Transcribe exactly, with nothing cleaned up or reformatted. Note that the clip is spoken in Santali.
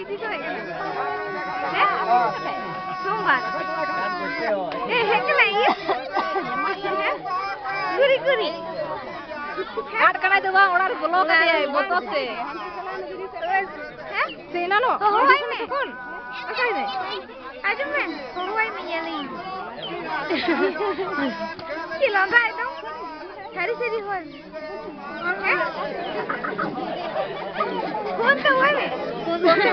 ᱛᱤᱥ ᱦᱮᱡ ᱠᱟᱱᱟ? ᱦᱮᱸ? ᱥᱳᱢᱵᱟᱨ᱾ ᱮ, ᱦᱮᱡ ᱠᱟᱱᱟ ᱤᱭᱟᱹ? ᱦᱮᱸ? ᱠᱩᱨᱤ, ᱠᱩᱨᱤ᱾ ᱟᱫ ᱠᱟᱱᱟᱭ ᱫᱚ ᱵᱟᱝ, ᱚᱲᱟᱜ ᱨᱮ ᱵᱚᱞᱚ ᱠᱟᱫᱮᱭᱟᱭ ᱵᱚᱛᱚᱨ ᱛᱮ᱾ ᱦᱮᱸ? ᱥᱮ ᱮᱱᱟᱱᱚᱜ? ᱦᱚᱦᱚᱣᱟᱭ ᱢᱮ᱾ ᱛᱚᱠᱷᱚᱱ? ᱚᱠᱟᱭ ᱢᱮ? ᱟᱸᱡᱚᱢ ᱢᱮ, ᱦᱚᱦᱚᱣᱟᱭ ᱢᱮ, ᱧᱮᱞᱤᱧ᱾ ᱪᱮᱫ ᱞᱟᱸᱫᱟᱭ ᱫᱚ? ᱥᱟᱹᱨᱤ ᱥᱟᱹᱨᱤ ᱦᱚᱲ᱾ ᱦᱮᱸ? ᱯᱷᱳᱱ ᱛᱮ ᱦᱚᱦᱚᱭ ᱢᱮ᱾ ᱯᱷᱳᱱ ᱛᱮ